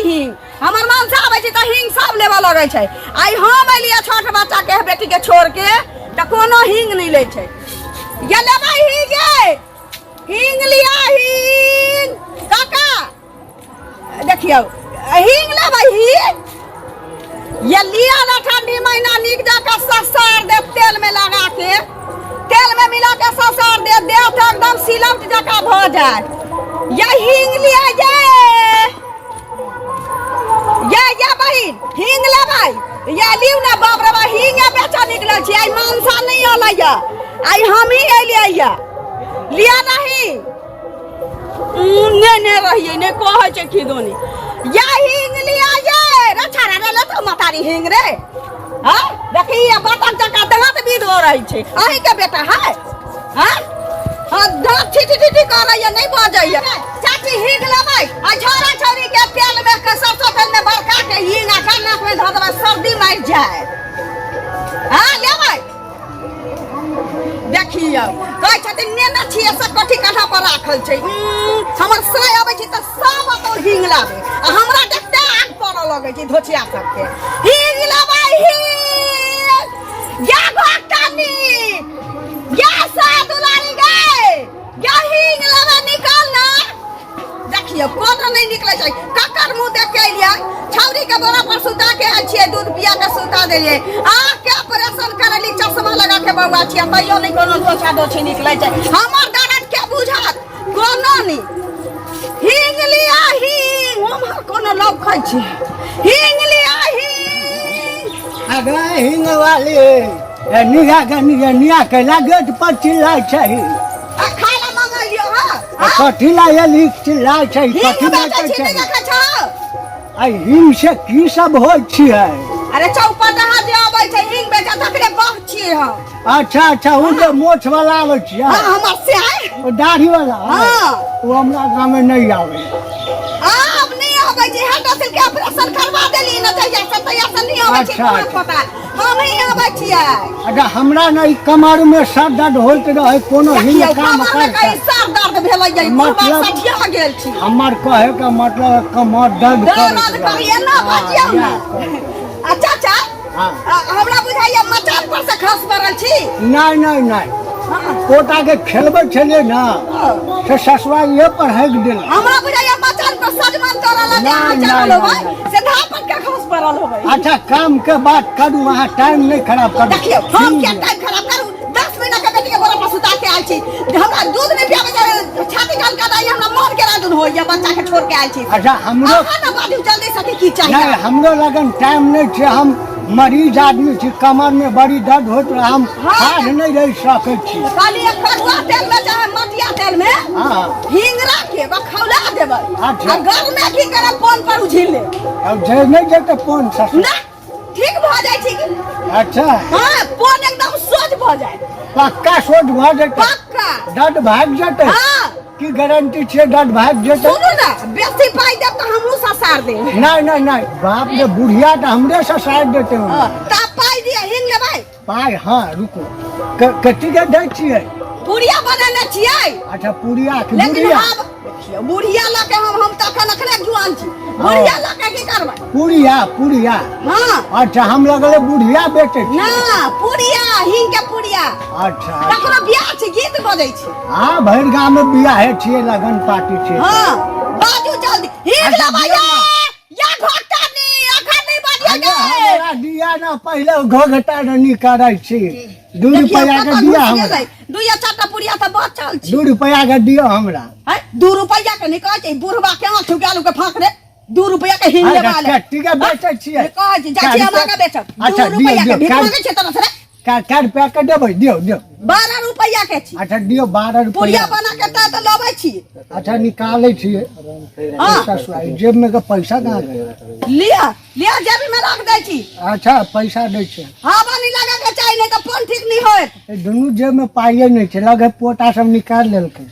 हिंग। हमर मनसा आबै छै तऽ हिंग सब लेबऽ लगै छै। आइ हम एलियै छोट बच्चा के बेटी के छोड़ के तऽ कोनो हिंग नहि लै छै। ये लेबै हिंग, ये हिंग लिया हिंग। काका देखियौ हिंग लेबै हिंग, ये लिया ना ठंडी महीना नीक जकाँ ससार दे तेल में लगा के, तेल में मिला के ससार दे, देह तऽ एकदम सिलौट जकाँ भऽ जायत। ये हिंग लिया, ये ये ये बहिन हिंग लेबै, ये लिउ ना। बाप रे बाप, हिंग बेचऽ निकलल छी। आइ मनसा नहि अलै ये, आइ हमही एलियै ये। लिया ना हिंग। ने ने रहिए ने कहै छै खिदोनी। या हिंग लिया ये रे छाड़ा रे, ले तो मतारी हिंग रे। हाँ देखी ये बटन चका दांत भी धो रही छै। अहीं के बेटा है? हाँ हाँ दांत छी छी छी करैया, नहीं बजैया। चाची हिंग लेबै? आ छोरा छौरी के तेल में के सरसों तेल में बरका के हिंग आ नाक में धऽ देबै, सर्दी मरि जाए। हाँ लेबै? देखियौ कहै छथिन नेने छियै से कथी कान्हा पर राखल छै। हमर साय अबै छै तऽ सब ओतऽ हिंग लाबै आ हमरा देखते आग पड़ऽ लगै छै धोछिया सबके। हिंग लाबै हिंग, या घोटानी या सा दुलारी गे, या हिंग लाबै निकाल ना। देखियौ कोनो नहि निकलै छै। ककर मुँह देख के एलियै? छौरी के बोरा पर सुता के आयल छियै, दूध पिया के सुता देलियै। आँख के ऑपरेशन करेली, चश्मा लगा के बौआ छियै, तैयो नहि कोनो दोछा दोछी निकलै छै। हमर दर्द के बुझत? कोनो नहि। हिंग लिया हिंग, उम्हर कोनो लोग खाइ छै। हिंग लिया हिंग। अगला हिंग वाली ए, निगा के निगा निया कैला गेट पर चिल्लाइ छै? आ खाय ला मंगलियो। हाँ आ कथी ला एली चिल्लाइ छै? हिंग कथी बेचै बेचै छी छै? नहि देखै छौ? आ हिंग से की सब होइ छियै? अरे चौपट जे अबै छै हिंग बेचऽ तकरे बह छियै हम। अच्छा अच्छा, ओ जे मोछ वाला आबै छियै? हाँ हमर से आय ओ दाढ़ी वाला? हाँ। ओ हमरा गाँव में नहीं आबै। आब नहीं आबै छै। हेड असल के ऑपरेशन करवा देली न जहिया से तहिया से नहीं आबै छै। अच्छा, कोनो अच्छा। पता हम ही आबै छियै। अच्छा, हमरा ने ई कमर में सर दर्द होइत रहे, कोनो हिंग देखियौ काम कमर में करता? कहीं सर दर्द भेलै ये मतलब- सठिया गेल छी। हमर कहे के मतलब कमर दर्द दर्द करैत रहे। करिए ना बजियौ ना। इएह कहै। अच्छा अच्छा। हाँ। हमरा बुझाइया मचान पर से खस पड़ल छी। नहीं नहीं नहीं। हाँ। पोता के खेलबै छलियै ना से ससुरा इहे पर हकि देलक। हमरा बुझाइया मचान पर सजमन तोड़ल जे नहीं, अहाँ नहीं, चढ़ल होबै नहीं, से धापट के खस पड़ल होबै। अच्छा, काम के बात करू, अहाँ टाइम नहीं खराब करू। देखियौ हम क्या टाइम खराब करू? 10 महीना के बेटी के बोरा पर सुता के आयल छी। हमरा दूध नहीं पियाबै छै, छाती कान का दाई, हमरा मन के राजुन होइया बच्चा के छोड़ के आयल छी। अच्छा हमरो अहाँ ना बाजू जल्दी से कि की चाहिए। नहीं, हमरो लगन टाइम नहीं छै, हम मरीज आदमी छी, कमर में बड़ी दर्द होइत रहे, हम हाँ। ठाढ़ नहीं रहि सकै छी। खाली एक करुआ तेल में चाहे मटिया तेल में हाँ। हींग राख के ओकरा खौला देबै। अच्छा। आ घर में की करब, पोन पर उझिल लेब। अब जे नहीं जेतै पोन ससुर ना ठीक भऽ जाइ छै कि। अच्छा। हाँ पोन एकदम सोझ भऽ जाय। पक्का सोझ भऽ जेतै? पक्का। दर्द भागि जेतै? हाँ। की गारंटी छियै दर्द भागि जेतै? सुनू ना, बेसी पाइ देब तऽ हमहूँ ससार देब। नहीं नहीं नहीं, बाप रे, बुढ़िया तऽ हमरे ससार देतै। हाँ, तऽ पाइ दिअ, हिंग लेबै? पाइ? हाँ रुकू, कथी के दै छियै? पुड़िया बनेने छियै। अच्छा पुड़िया के लेकिन बुढ़िया? आब देखियौ बुढ़िया लऽ के हम तऽ अखन अखने जुआन छी, बुढ़िया लऽ के की करबै? पुड़िया पुड़िया? हाँ। अच्छा, हम लगले बुढ़िया बेचै छी। ना, पुड़िया, हिंग के पुड़िया। अच्छा। ककरो बियाह छै, गीत बजै छै। हाँ भरि गाँव में बियाहे छियै, लगन पार्टी छियै। हाँ बाजू जल्दी, हिंग अच्छा, लेबै? दियौ ना। या घोटा नी अखन नहीं बाजियो अरे गे। हमरा दिया ना, पहिले घोघटा नहीं करै छी। 2 देखियौ, रुपया के कतऽ दिया घुसि हमरा। गेलै। दू या चारिटा पुड़िया तऽ बचल छै। 2 रुपया के दियौ हमरा। हैं? 2 रुपया के नहीं कहै छै, बुढ़वा के आँख उगाल के फाँक रे, 2 रुपया के हिंग लेबा ले। कट्टी के बेचै छियै? नहीं कहै छी, जाइ छी हम आगाँ बेचब। 2 अच्छा, दियौ, रुपया के दियौ, भीख काल्हि- मांगै छै तोरा से रे? कै रुपया के देबै? दियौ दियौ। 12 रुपया के छी। अच्छा दियौ 12 रुपया। पुड़िया बना के तऽ लबै छी। अच्छा निकालै छियै। हाँ। ससुराल जेब में के पैसा कहाँ गया? लिअ लिअ, जेबी में रख दै छी। अच्छा पैसा दै छै। हवा नहीं लगा के चाही, नहीं तऽ फोन ठीक नहीं होयत। ए दुनू जेब में पाइए नहीं छै, लगे पोता सब निकाल लेलकै।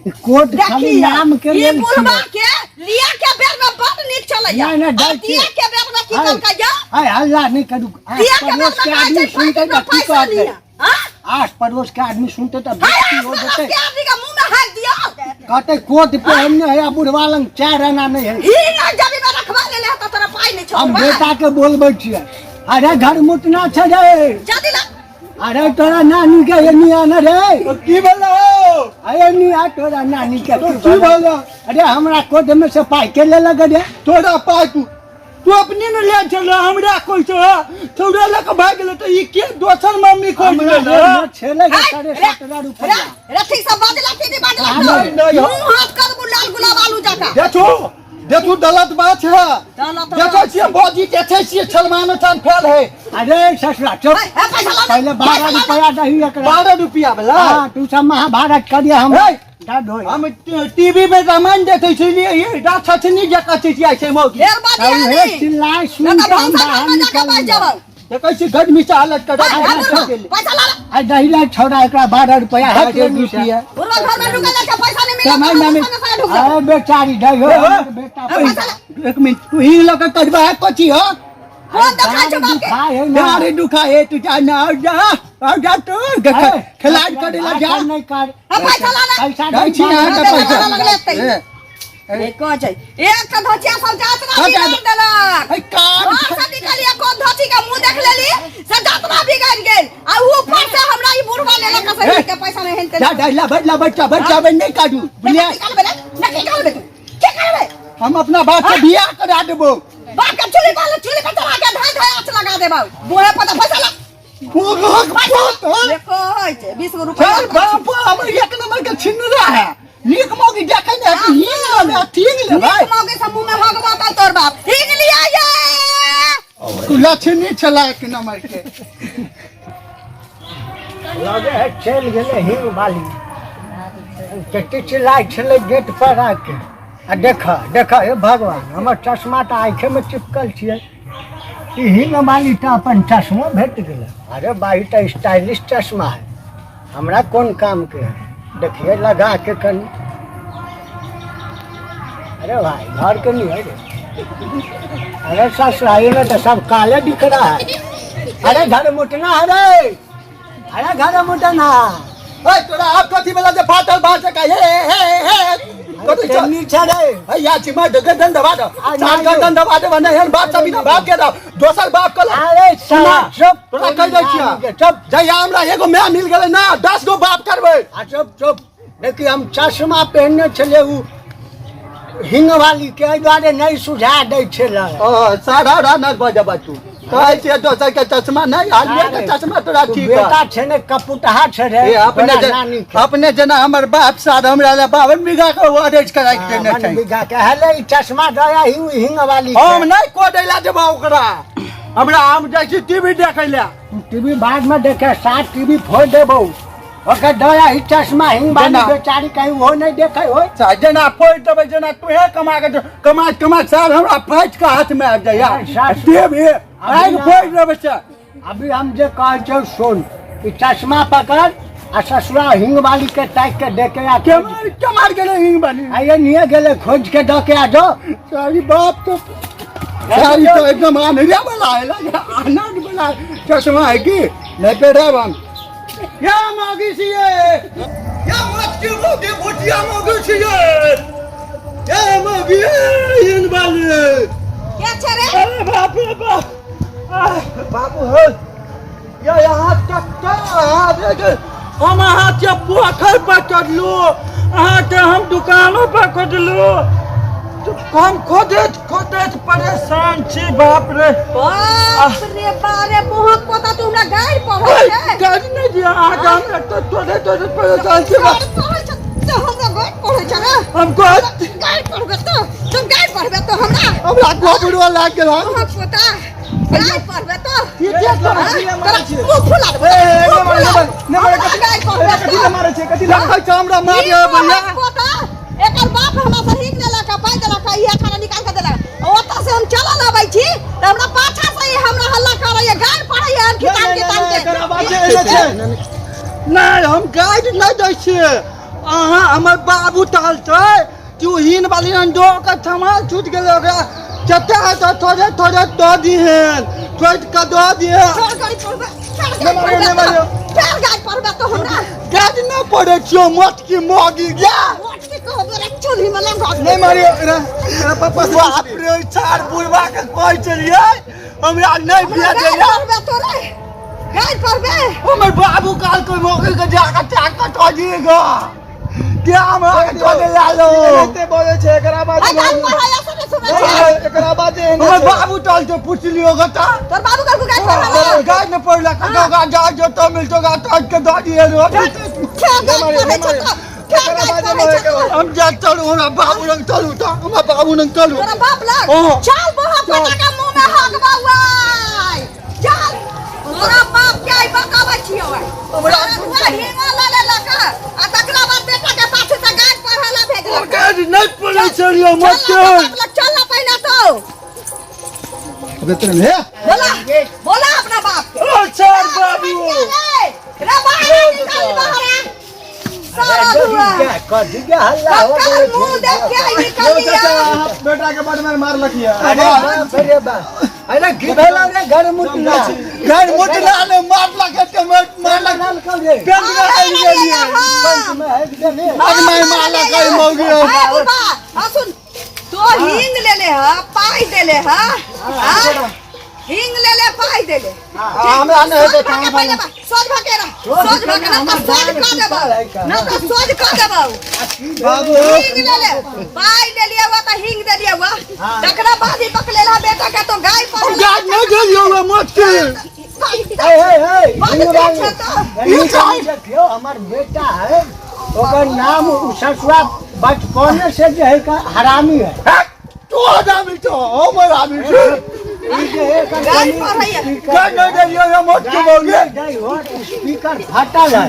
ई कोट खाली देखिए नाम के ई लेल बुढ़वा छियै। के लिया के बेर में बड़ नीक चलैया। नहीं, नहीं, आ जाइ छी। दिया के बेर में की आय, कलकै या? आय हल्ला नहीं करू। आस दिया के बेर पड़ोस में के कहै आदमी छै सुनतै पैसा तऽ की कहतै? लिअ। हाँ? आस पड़ोस के आदमी सुनतै तऽ हाय, बेइज्जती आस हो पड़ोस जेतै। के आदमी के मुंह में हाथ दियौ। कहतै कोट पे हमने है, आ बुढ़वा लंग 4 आना नहीं है। ही ना जबी में रखवा पाइ नहि छौ हम बा। बेटा के बोलबै छियै। अरे घर मुटना छै रे। जल्दी ला। अरे तोरा नानी के एनी आना रे। तो की भेलो? अरे एनी आ तोरा नानी के। तो की भेलो? अरे हमरा कोड में से पाइ के लेलक रे। तोरा पाइ तू तू अपने ने ले चल हमरा कोई छौ थोड़ा लऽ के भागि गेलै तऽ ई के दोसर मम्मी खोजि हमरा लेलक? जेबमे छेलै हाय, साढ़े रे, 7,000 रुपया। रे, रे, ठीक से बाजला की नहीं बाजला नहीं, नहीं, मुंह हाथ करबू लाल गुलाब आलू जकाँ। देखो देखो गलत बात है। गलत देखो बात। छियै भौजी देखै छियै सलमान खान फेल है। अरे ससुरा चुप। हे, हे, पैसा ला। पहिले 12 रुपया दही एकरा। 12 रुपया वाला। हाँ, तू सब महाभारत करिए हम। हे। दर्द होय। हम टीवी में रामायण देखै छलियै, ये राक्षसनी जकाँ चिचियाइ छै मौगी। ढेर बाजी तब है हे नी। चिल्लाय सुन नहीं के तो हम भनसा बाहर घर में जाके निकल बैठ जाबौ। देखै छी गर्मी से हालत कर। हे, हे, बुढ़बा, पैसा ला। आ दही ला छोड़ा एकरा 12 रुपया है। 12 रुपया। बुढ़बा घर में ढुकल जाइ छै, पैसा नहीं मिलत, समय तऽ मामी। संगे संगे ढुक जाबौ। अरे बेचारी दही हो हे, हे। हमर बेटा। हे, पैसा ला। एक मिनट, तू ही लऽ के कटबा है कथी हो? कोन देखै छौ बापके? दुखाय है ना। अरे दुखा है तू जा ना और जा और जा तू अरे, खिलाड़ करे ला जा। भाषण नहीं कर। हे, पैसा ला ना। पैसा जाइ छी अहाँके पैसा पैसा। लगले एतै। हे, एक छै एक तऽ धोचिया सब जातरा हँ, जा- बिगाड़ देलक। है कान घर से निकलिए कोन धोती के मुंह देख लेली से जातरा बिगाड़ गेल आ ऊपर से हमरा ई बुढ़वा लेलक से हे। के पैसा नहीं हेनते। जा जा ला बैठ ला बच्चा बच्चा बन नहीं काटू बुझलियै? निकालबे ने ना की करबे तू की करबे? हम अपना बाप के बियाह करा देबो। बाप के चूल्ही पर चूल्ही पर चढ़ा के धाय धाय आँच लगा देबौ बुढ़े पर। तऽ पैसा ला। देखो होइ छै 20 गो रुपया। चल बाप हमर एक नंबर के छिनरा है। नीक मौगी देखै ने हींग लेबै ठीक लेबै। नीक मौगी से मुंह में हगबा तब तोर बाप हींग लिया ये। तू लछनी छला एक नंबर के। लगे है चलि गेलै हिंग बाली। कते चिल्लाइ छलै गेट पर आके। आ देख देख हे भगवान, हमर चश्मा तऽ आँखिमे चिपकल छियै। ई हिंग बाली तऽ अपन चश्मो भेट गेलै। अरे बाई तऽ स्टाइलिश चश्मा है, हमरा कोन काम के है। देखिए लगा के कनी। अरे भाई घर के नहीं है रे। अरे ससुराल में तो सब काले दिख रहा है। अरे घर मुटना है रे, अरे घर मुटना। ओए तोरा आब कथी भेला जे फाटल बाहर से हे हे हे कथी छ? केनी छै रे? है या चिमा गर्दन दबा दो। आ, चार नहीं। गर्दन दबा दे नहीं एहन बाप सब बिना बाप के दो दोसर बाप के अरे साला चुप। तोरा कहि दै छियै। चुप। जहिया हमरा एगो my मिल गेलै ना 10 गो बाप करबै। आ चुप चुप। देखिए हम चश्मा पहनने छलियै उ हिंग वाली के, एहि दुआरे नहीं सुझा दै छलै। ओ सारा रा न बजबा तू कहै छियै दोसर के चश्मा नहीं आलुए के चश्मा तोरा तू ठीक बेटा है। छै ने कपुटहा छै रे। ए अपने तोरा नानी के। अपने जेना हमर बाप साथ हमरा लए 52 बीघा के अरेज कराइ के देने हाँ, छै। बीघा के हेले ई चश्मा दया ही उ हिंग वाली के। हम नहीं कोडै ला देबौ ओकरा। हमरा हम जाइ छी टीवी देखै ला। तू टीवी बाद में देखे, 7 टीवी फोड़ देबौ। ओकर दया ही चश्मा हिंग वाली जेना- बेचारी कहीं वो नहीं देखे हो। जेना फोड़ देबै जेना तुहे कमा के कमा कमा सार हमरा फाटि के हाथ में आबि जाइया। सास- देब हे आगि फोड़ देबै से। अभी हम जे कहै छौ सुन, ई चश्मा पकड़ आ ससुरा हिंग वाली के ताकि के देके आ। केमार केमार गेलै हिंग वाली? आइए निये गेलै खोज के दऽ के आ जो। सारी बाप तो सारी तो एकदम आन्हरिया वाला है लगे अनाज वाला चश्मा है की नहीं पेड़ब हम। या मांगी छियै या मत के मोगी भुटिया मांगी छियै या मांगी हिंग वाली। के छै रे? अरे बाप रे बाप, आह, बाबू हो या यहाँ तक तऽ हम अहाँके पोखरि पर चढ़लू, अहाँके हम दुकानो पर खोजलू, हम खोजैत खोजैत परेशान छी। बाप रे बाप रे बारे मुहक पोता, तू हमरा गारि पढ़ै छै? गारि नहि दिअ अहाँके, हम एतऽ तोड़े तोड़े परेशान छी। गारि पढ़ै छै तऽ हमरा गारि पढ़ै छै रे? हम कहत गारि पढ़बै तऽ तुम गारि पढ़बै तऽ हमरा हमरा गोबरो लागि गेल हन। मुहक पोता गारि पढ़बै तऽ की के करै छी? तोरा मुँह फुला देबौ। ए, मुँह नहि फुला मारै, नहि मारै, हमरा गारि पढ़बै कथी तऽ लए मारै छै? कथी लए छै हमरा मारै ई भैया? मुहक पोता, एकर बाप हमरा से हिंग लेलक आ पाइ देलक आ इहे खाना निकाल के देलक। ओतऽ से हम चलल अबै छी तऽ हमरा पाछा से ई हमरा हल्ला करैया, गारि पढ़ैया आँखि तान के तान के। नहि हम गाइड नहि दै छियै अहाँ। हमर बाबू टहलतै कि ओ हीन वाली अंडो ओकर थमाल छूटि गेलै ओकरा। जते है तो थोड़े थोड़े दऽ दिहन, थोड़ि कऽ दऽ दिहन। फेर गाड़ी पढ़बे, फेर नहि गाड़ी मारियौ, पढ़बे नहि मारियौ। फेर गाड़ी पढ़बे तो हमरा। गाड़ी नहि पढ़ै छियौ मोटकी मौगी गे। मोटकी कहबे रे, चूल्ही में लगा नहि मारियौ रे, मेरा पापा। बाप रे, चार बुढ़वा के कहै छलियै हमरा नहि बिया गाड़ी देला। पढ़बे तो रे, गाड़ी पढ़बे। हमर बाबू कहलकै मौगी के जाके टाक कऽ दिएगा के हमरा के थोड़े ला लो। एनाहिते बजै छै एकरा बाद। आई गाड़ी पढ़ाया से नहीं सुनै छै। एकरा बाद जे एहने हमर छै। बाबू टल के पूछ लियो गता। तोर बाबू कहलको गाड़ी पढ़ाला? गाय ने पड़ला कतो गा जा जो तो मिलतो गा टाक के दऽ दिए रो। फेर गाड़ी पढ़ै छै तो, फेर गाड़ी पढ़ै छै तो। हम जा चलू, हमरा बाबू लग चलू तऽ, हमरा बाबू लग चलू। तोरा बाप लग हाँ। चल, बहुत बेटा के मुंह में हक बउआई चल। तोरा बाप के आई बताबै छियौ आई। हमरा तोरा हिंगा लऽ लेलक आ तकरा बाद बेटा के पाछू से गाड़ी पढ़ै ला भेजलक। गाय नहि पड़ै छलियै चल मत। ना तो बाप लग चल ना पहिने तो। अबे तेरे हे। बोला, बोला अपना बाप के। ओ चार बाबू। रे रे, बाहर निकल, बाहर आ। सारा धुआ कथी के हल्ला हो कक्कर गेलै? मुंह देख के आई निकल यौ लिया। चाचा, अहाँ बेटा के बड मार मारलक यऽ। अरे बाप रे बाप, अरे की भेलौ रे घर मुटना? घर मुटना ने मारलक एते मारलक। रे पेंट में आबि गेलियै। हाँ। में आबि गेलै। आज मैं मारलक है मौगी। ए बुढ़बा, हाँ सुन, तो हिंग ले ले हा, पाई दे ले हा, हाँ? हिंग ले ले, पाई दे ले। हमरा नहि हेतै सोझ भऽ के पहिले बा, सोझ भऽ के रह, सोझ भऽ के, ना तऽ सोझ कऽ देबौ, ना तऽ सोझ कऽ देबौ। बाबू। हिंग ले ले, पाई दे लिया हुआ तऽ हिंग दे लिया हुआ। तकरा बाद ही पकड़े ला बेटा के तो गाय पर। गाय नहि गेलियौ मत के। हे हे हे, बड्ड हिंग छै तो। वाली देखियौ, हमर बेटा है, ओकर नाम उ ससुरा बचपने से जे है का हरामी है। तू आदमी छौ, हमर आदमी छै। ई जे है एकर गाय कनि पढ़ैया। स्पीकर- गाय नहि देलियौ मत के मौगी। नहीं हो, स्पीकर फटल है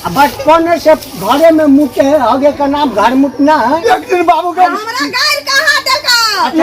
आ बचपने से घरे में मुते है, हगे का नाम घर मुतना है। एक दिन बाबू के हमरा गाय कहाँ देलका?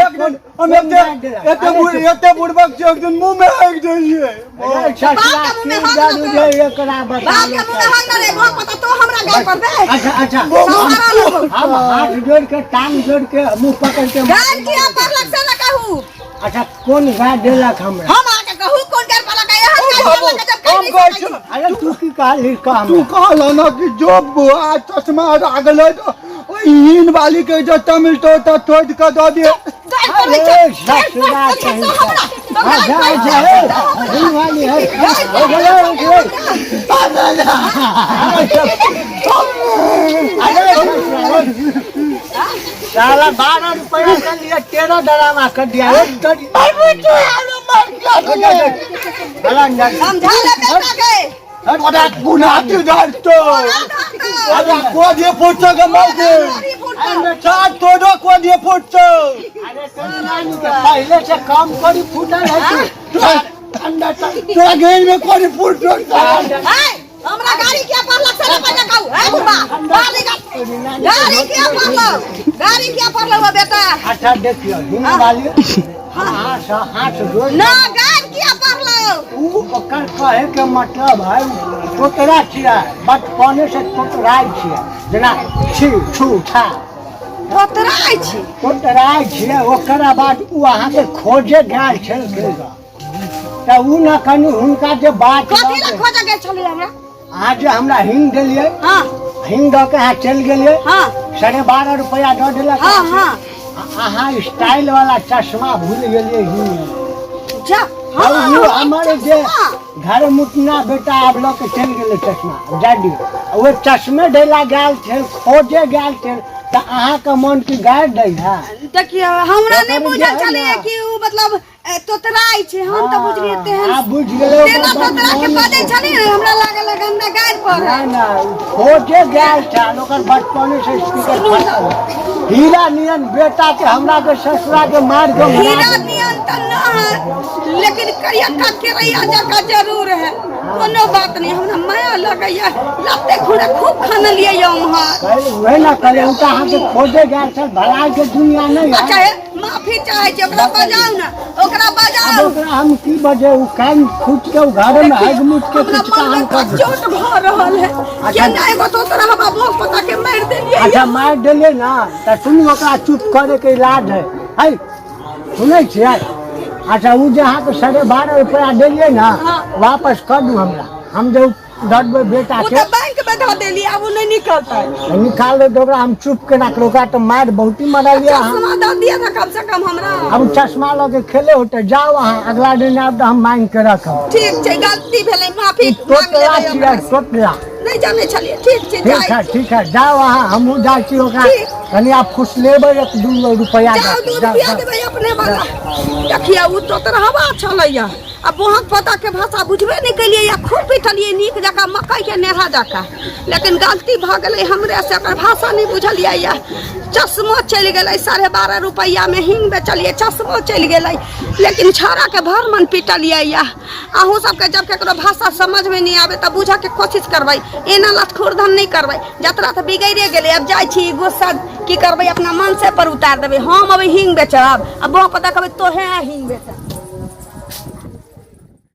एक दिन हम एते एते बुढ़ एते बुढ़बक छै, एक दिन मुंह में आगि देलियै। अरे ससुरा, बाप के मुँह में की हक जानू ना जे एकरा बता। बाप के मुंह में हक ना रे, भोग पता तो हमरा गाय पड़बे। अच्छा अच्छा, सहारा लगो। हम हाथ जोड़ के, टांग जोड़ के, मुंह पकड़ के। गाय किया पड़लक से ना कहू। अच्छा, कोन गाय देलक हमरा? हम आके कहू कोन गाय पड़लक? एहन गाय पड़लक जब कहि हम नहीं कहै सकै छी छी। अरे तू की कहली कह? तू कहल ना कि जो बुआ चश्मा रागल है तो ओहि हीन वाली के जो तमिल तो तो तोड़ के दऽ दिए। गाय पड़ै अरे छै। ससुरा गाय पड़ै छै कहीं तो का। हमरा तो गाय अच्छा पड़ै अच्छा छै हे तो हमरा। हिंग वाली है। गाय हो गेलै, हो गेलै। अरे साला 12 रुपया के लिए 13 ड्रामा कर दिया। एक समझा ले बेटा के। अरे गुनाती धर तो, अरे को दिए फुटतो के मौके चार तोड़ो, को दिए फुटतो। पहले से कम करी फूटल है तू। ठंडा तोरा गेल में कोनी फुटतो। है हमरा गाड़ी किया पड़लक से ना पहिले कहू। है बुढ़बा, गाड़ी गाड़ी किया पड़लक, गाड़ी किया पड़लक हो बेटा? अच्छा देखियो हिंग वाली, हाथ हाथ जोड़। ना गाड़ी किया पड़लक? उ ओकर कहे के मतलब है तोतरा छियै, बचपने से तोतराइ छियै, जेना छी छू छा। तोतराइ छी? तोतराइ छियै। ओकरा बाद उ अहाँके खोजे गेल छलखिन गऽ, तऽ उ ने कनि हुनका जे बात कथी लए खोजऽ गेल छलियै हमरा? अहाँ जे हमरा हिंग देलियै। हाँ। हिंग दऽ के अहाँ चलि गेलियै। हाँ। 12.5 रुपया दऽ देलक। हाँ हाँ। अहाँ स्टाइल वाला चश्मा भूल गेलियै हिंग। जा। हाँ, हाँ। उ हमर जे चश्मा। घर मुटना बेटा आब लऽ के चलि गेलै चश्मा, जा दियौ। ओ चश्मे ढेला गेल छै, खोजे गेल छै, तऽ अहाँके मन की गारि दै है। देखियौ, हमरा नहि ओकर बुझल जे है छलैए ना। कि उ मतलब तोतराइ छै। हम तऽ बुझलियै तेहन आब बुझि गेलै। तेना तोतरा के बजै छलियै ने, हमरा लागल हमरा गारि पड़ै। ना ना, उ खोजे गेल छल, ओकर बचपने से स्पीकर फटल है। हीरा नियन बेटा के हमरा के ससुरा के मार के मरा हीरा देलक। नियन तऽ न है, लेकिन करियक्का केरैया जकाँ जरूर है। कोनो बात नहीं, हमरा माया लगैया, लत्ते खुरे खूब खाना लिए यौ उम्हर। कहले उहे ना कहले, उ तऽ अहाँके खोजे गेल छल, भलाई के दुनिया नहीं है। अच्छा हे, माफी चाहै छी, ओकरा बजाउ ने, ओकरा आब बजाउ। ओकरा हम की बजे? उ कान फूट के उ घर में हग मुट के हमरा कुछ मन काम में कर दे। चोट भऽ रहल है। केना एगो तोतरा हमरा बोक पता के मारि देलियै। अच्छा, मारि देलियै ना, तऽ सुनू, ओकरा चुप करे के इलाज है है। सुनै छियै? अच्छा, ओ जे अहाँके 12.5 रुपया देलियै ने, हाँ। वापस कर दू हमरा। हम जे दऽ देबै बेटा ओ के। तऽ बैंक में धऽ देली, आब ओ नहि निकलतै। निकाल दे ओकरा, हम चुप केना करू? ओकरा तऽ मारि बहुती मरलियै अहाँ। चश्मा दऽ दिअ ने कम से कम हमरा। अब चश्मा लऽ के खेले होते। जाउ अहाँ, अगला दिन आयब तऽ हम मांगि के रखब। ठीक छै, गलती भेलै, माफी ई मांग टोटला लेबै छियै। ओकरा से। टोटला। नहि जानै छलियै। ठीक छै। ठीक जाइ है। छी। ठीक है, जाउ अहाँ, हमहूँ जाइ छी ओकरा। ठीक। कनि आब फुसलेबै 1-2 रुपैआ। जाउ, दूध जाउ, पिया जाउ। देबै अपने वाला। देखिए, ओ तोतरहवा छलैया आ बोहक पोता के भाषा बुझबे नहि केलियै आ खूब पिटलियै नीक जकाँ मकई के नेहा जकाँ, लेकिन गलती भऽ गेलै हमरे से, ओकर भाषा नहि बुझलियै। या चश्मो चलि गेलै। 12.5 रुपैआमे हींग बेचलियै, चश्मो चलि गेलै, लेकिन छौड़ाके भर मन पिटलियै। या अहूँ सबके जब ककरो भाषा समझमे नहि आबै तऽ बुझऽके कोशिश करबै, एना लतखुर्दन नहि करबै। जतरा तऽ बिगड़िए गेलै। आब जाइ छी, गुस्सा की करबै, अपना मनसे पर उतार देबै। हम अबै हींग बेचब आ बौआ पता कहबै तोहे हींग बेचब।